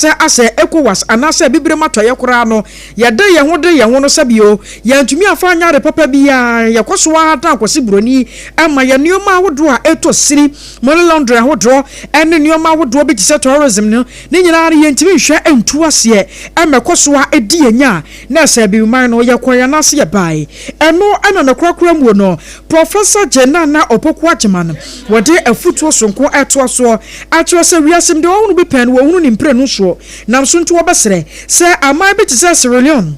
Sɛ asɛ ECOWAS anaasɛ Abibirem Atɔeɛ koraa no, yɛde yɛn ho de yɛn ho no sɛbio, yɛantumi amfa anyɛ ade papa biara, yɛkɔ so ara dan Kwasi Buroni ma yɛn nneɛma ahodoɔ a ɛtɔ sini, money laundering ahodoɔ ne nneɛma ahodoɔ bi te sɛ terrorism no, ne nyinaa no yɛntumi nhwɛ ntu aseɛ ma ɛkɔ so ara di yɛn nya. Na sɛ Abibiman no, yɛkɔeɛ anaasɛ yɛbaeɛ? Ɛno na ne korakora muo no, Professor Jane Nana Opoku Agyemang, wɔde afutuo sononko retoa soɔ akyerɛ sɛ wiase mu deɛ wɔahunu bi pɛn no wɔhunu ne mprenu soɔ, nam so nti wɔbɛsrɛ sɛ aman bi te sɛ Sierra Leone,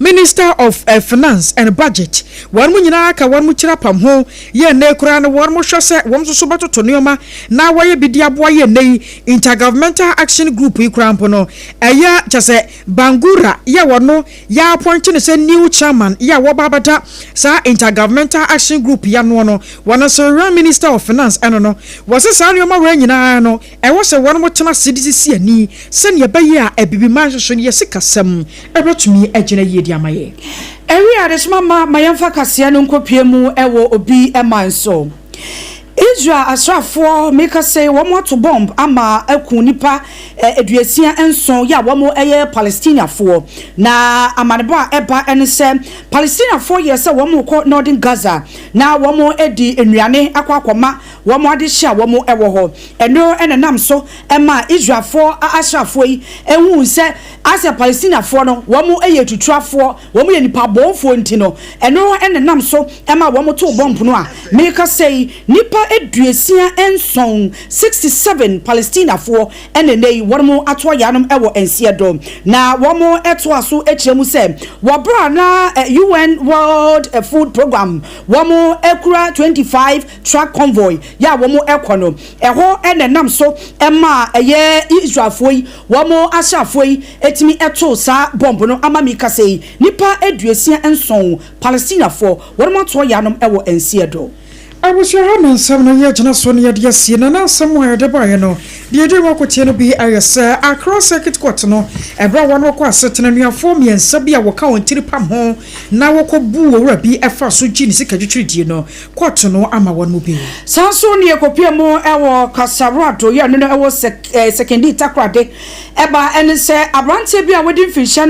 Minister of Finance and Budget, wɔn nyinaa ka wɔn kyiri apam ho yɛ nnɛ yi koraa no wɔn hwɛ sɛ wɔn nso so bɛtoto nneɛma na wɔayɛ bi de aboa yɛ nnɛ yi Intergovernmental Action Group yi koraa mpo no ɛyɛ kyɛ sɛ Bangura yɛ wɔno Yɛapɔinte no sɛ new chairman yi a wɔba abɛda saa Intergovernmental Action Group yi anoɔ no, wɔno Sierra Minister of Finance ɛno no. Wɔse saa nnoɔma wei nyinaa no, ɛwɔ sɛ wɔnom tena ase de sisi ani sɛdeɛ ɛbɛyɛ a Abibiman nso so no yɛ sikasɛm ɛbɛtumi agyina yie de ama yɛ. Ɛwia adesoma mma ma yɛmfa kaseɛ no nkɔpue mu wɔ obi man so. Israel asraafoɔ meka sei wɔn ato bɔmb ama aku nnipa 67 yɛ a wɔn yɛ Palestiniafoɔ. Na amanebɔ a ɛba ne sɛ Palestiniafoɔ yɛɛ sɛ wɔn rekɔ Northern Gaza na wɔn de nnuane akɔ akɔma wɔn adehye a wɔn wɔ hɔ. Ɛno na ɛnam so maa Israelfoɔ asraafoɔ yi huu sɛ asɛ Palestiniafoɔ no wɔn yɛ atuturafoɔ, wɔn yɛ nnipa bɔnfoɔ nti no, ɛno na ɛnam so ma wɔtoo bɔmb no a merekasa yi, nnipa 67, 67 Palestinafoɔ na nnɛ yi wɔn ato ayanom wɔ nseɛ do. Na wɔtoa so kyerɛ mu sɛ wɔ berɛ a na UN World Food Programme wɔn kura 25 truck convoy yɛ a wɔn rekɔ no, ɛhɔ na ɛnam so maa ɛyɛ Israelfoɔ yi wɔn asraafoɔ yi tumi too saa bɔmb no ama merekasa yi, nnipa 67 Palestinafoɔ, wɔnom atoɔ yanom wɔ nseɛ do. Abusua ha na nsɛm no yɛgyina so na yɛde asie, na na nsɛm a yɛde baeɛ no, deɛ ɛdi mu akoteɛ no bi ayɛ sɛ Accra Circuit Court no, ɛberɛ a wɔn wɔkɔ asetena, anuafoɔ mmiɛnsa bi a wɔka wɔn tiri pam ho na wɔkɔbuu owura bi faa so gyee ne sika twitwiridie no, kɔɔto no ama wɔn mu bi. Saa nso na yɛkɔpue mu wɔ Kasarado yɛ no no wɔ Sekindi Takoradi. Ɛba ne sɛ aberanteɛ bi a wadi mfinhyia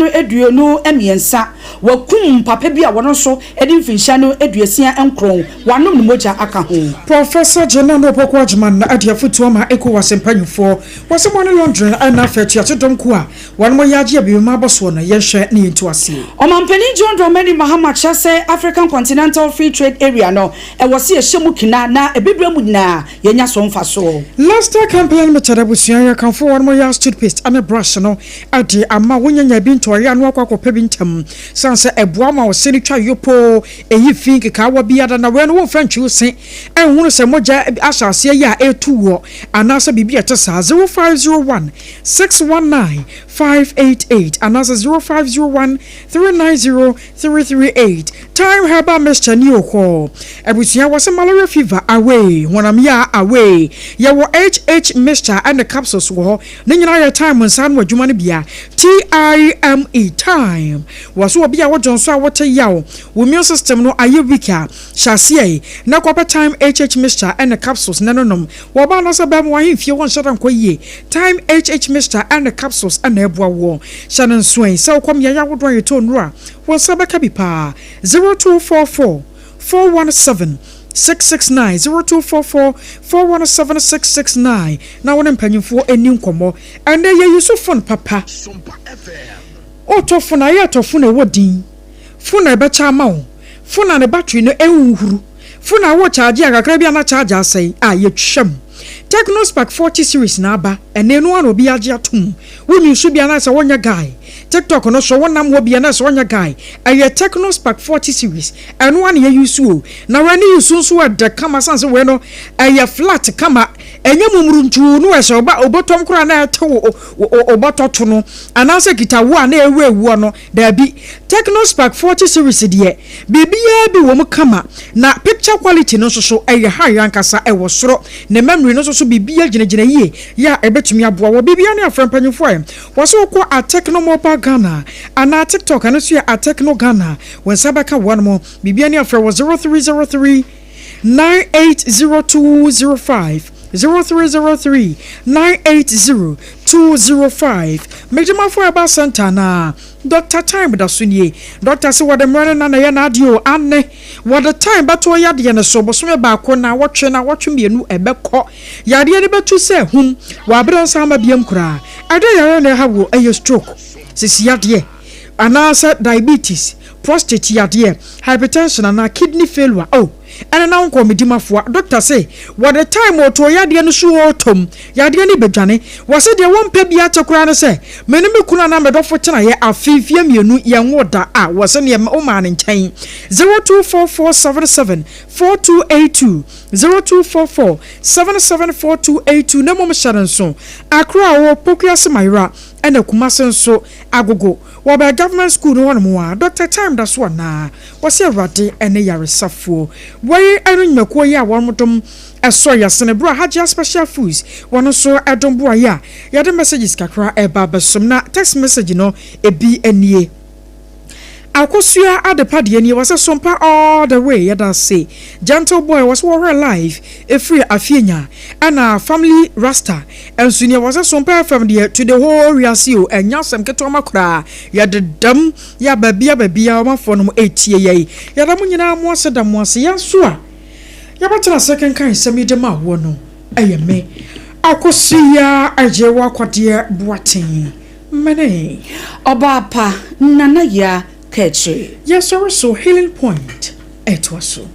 no 23, wakum papa bi a ɔno nso adi mfinhyia no 69, wanom ne mogya aka ho. Prɔfɛsa Gyenano Opoku Agyemang de afotuo ama Ecowas mpanyinfoɔ wɔ sɛ wɔne London na afei atuate dɔm kuo a wɔnom yɛ agye abibima abɔsoɔ no yɛnhwɛ na yɛntu aseɛ. Ɔmanpanin John Dramani Mahama kyerɛ sɛ African Continental Free Trade Area no, ɛwɔ sɛ yɛhyɛ mu kena na Abibirem mu nyinaa yɛnya so mfasoɔ. Lester Company Limited abusua yɛkamfo wɔnom Yas toothpaste ne brush no de ama wo nyanya bi ntɔeɛ ano akɔ akɔpɛ bi ntɛm sane sɛ ɛboa ma wo se no twa yopoo ɛyi fi nkekaawa biara na wei no womfa ntwi wo se ɛnhunu sɛ mogya ahyɛ aseɛ yɛ a ɛretu woɔ anaasɛ biribi a ɛte saa 0501 619 588 anaasɛ 0501 390 338 Thyme Herbal Mixture ni o kɔ abusua wɔse malaria fever away honam yaa away yɛwɔ HH mixture ɛne capsules wɔ hɔ ne nyinaa yɛ thyme nsa ano adwuma no bia TIME thyme wɔse obi a wodwo nso a wote yaw wo immune system no ayɛ weak a hyɛ aseɛ na kɔpɛ thyme HH mixture ɛne capsules na no nom Wɔ ɔbaa anaasɛ barima w'ahemfie hɔ nhyɛ da nkɔ yie. Thyme HH Mixture ne Capsules na ɛboa woɔ. Hyɛ no nsoɛ sɛ wokɔ mmeaeɛ ahodoɔ a yɛtɔ nnuro a, wo nsa bɛka bi paa. 0244 417 669, 0244 417 669 na wo ne mpanyimfoɔ nni nkɔmmɔ. Ɛnnɛ yɛyi so fon papa. Wotɔ fon a, ɛyɛ a tɔ fon a ɛwɔ din. Fon a ɛbɛkyɛ ama wo. Fon a ne battery no ɛnhuru. Fon a wo charge a kakra bi a na charge asɛe a yɛtwam. Tecno Spark 40 series na aba ɛnɛ ɛno ara na obi agye atom. Wo use bi a na sɛ wonyɛ guy. TikTok no so wonam hɔ bi a na sɛ wonyɛ guy. Ɛyɛ Tecno Spark 40 series ɛno ara na yɛ use o. Na wei ne use nso ɛdɛ kama sane sɛ wei no ɛyɛ flat kama ɛnyɛ mumuruntuu no ɛhyɛ wo ba obɔtɔm koraa na ɛte wo obɔtɔ to no anaasɛ kita wo a na ɛwɔ ɛwuo no. Daabi, Tecno Spark 40 series deɛ, biribiara bi wɔ mu kama, na picture quality no nso so, ɛyɛ high ankasa, ɛwɔ soro. Ne memory no nso so, biribiara gyinagyina yie, yɛ a ɛbɛtumi aboa wɔ biribiara ne afrɛ mpanyinfoɔ ɛ. Wɔ sɛ wokɔ at Tecno Mobile Ghana anaa TikTok, ɛno nso yɛ at Tecno Ghana, wo nsa bɛka wɔnom. Biribiara ne afrɛ wɔ 0303 980205. 0303 980 205. Medimafo Herbal Center anaa Doctor Time da so nie. Doctor se wɔde mmerɛ ne nna na ɛyɛ n'adeɛ o, aane, wɔde time bɛto yadeɛ no so, bosome baako, naawɔtwe, naawɔtwe mmienu, ɛbɛkɔ. Yadeɛ no bɛtu sɛ ahum, wɔ aberɛ nsa ama biam koraa. Ɛdeɛn yareɛ na ɛha wo? Ɛyɛ stroke, sisi yadeɛ, anaasɛ diabetes, prostate yadeɛ, hypertension anaa kidney failure? Oh, ɛne na wonkɔɔ medi mafoa. Doctor se wɔde time ɔtoo yadeɛ no so ɔɔtɔm, yadeɛ no bɛdwane. Wɔse deɛ wɔmpɛ biaa kyɛ koraa ne sɛ me ne me kunu anaa me dɔfo tenaeɛ afe mfeɛ mmienu yɛnwoo da a wɔse neɛ womaa no nkyɛn. 024477 4282 0244 77 4282 na mmom hyɛ no nso Accra a ɔwɔ Pokuase Mayera ɛna Kumase nso Agogo wɔ bɛɛ Government School no hɔnom a Doctor Time da so anaa? Wɔse Awurade ne yaresafoɔ. Wei ne nnwumakuo yi a wɔn dom sɔ yasene berɛ a Hajia Special Foods wɔn nso dom boa yɛ a yɛde messages kakra reba abɛsom na text message no ebi nie. Akosua Adepa deɛ nie wɔse Sompa all the way yɛda ase. Gentle Boy wɔse wɔhwɛ live ɛfiri Afienya ɛna Family Rasta nso nie wɔse Sompa FM deɛ to the whole wiase o ɛnyɛ asɛm ketewa ma koraa yɛdedam Yɛ a baabia baabia ɔmanfoɔ nom retie yɛn. Yɛda mo nyinaa mo ase da mo ase. Yɛn nso a yɛbɛtena ase kenkan nsɛm yi de ma woɔ no, ɛyɛ me, Akosua Agyewa Kwadeɛ Boateng, mene. Ɔbaa pa, Nana Yaa Kaakyire. Yɛsɔre so, Healing Point ɛtoa so.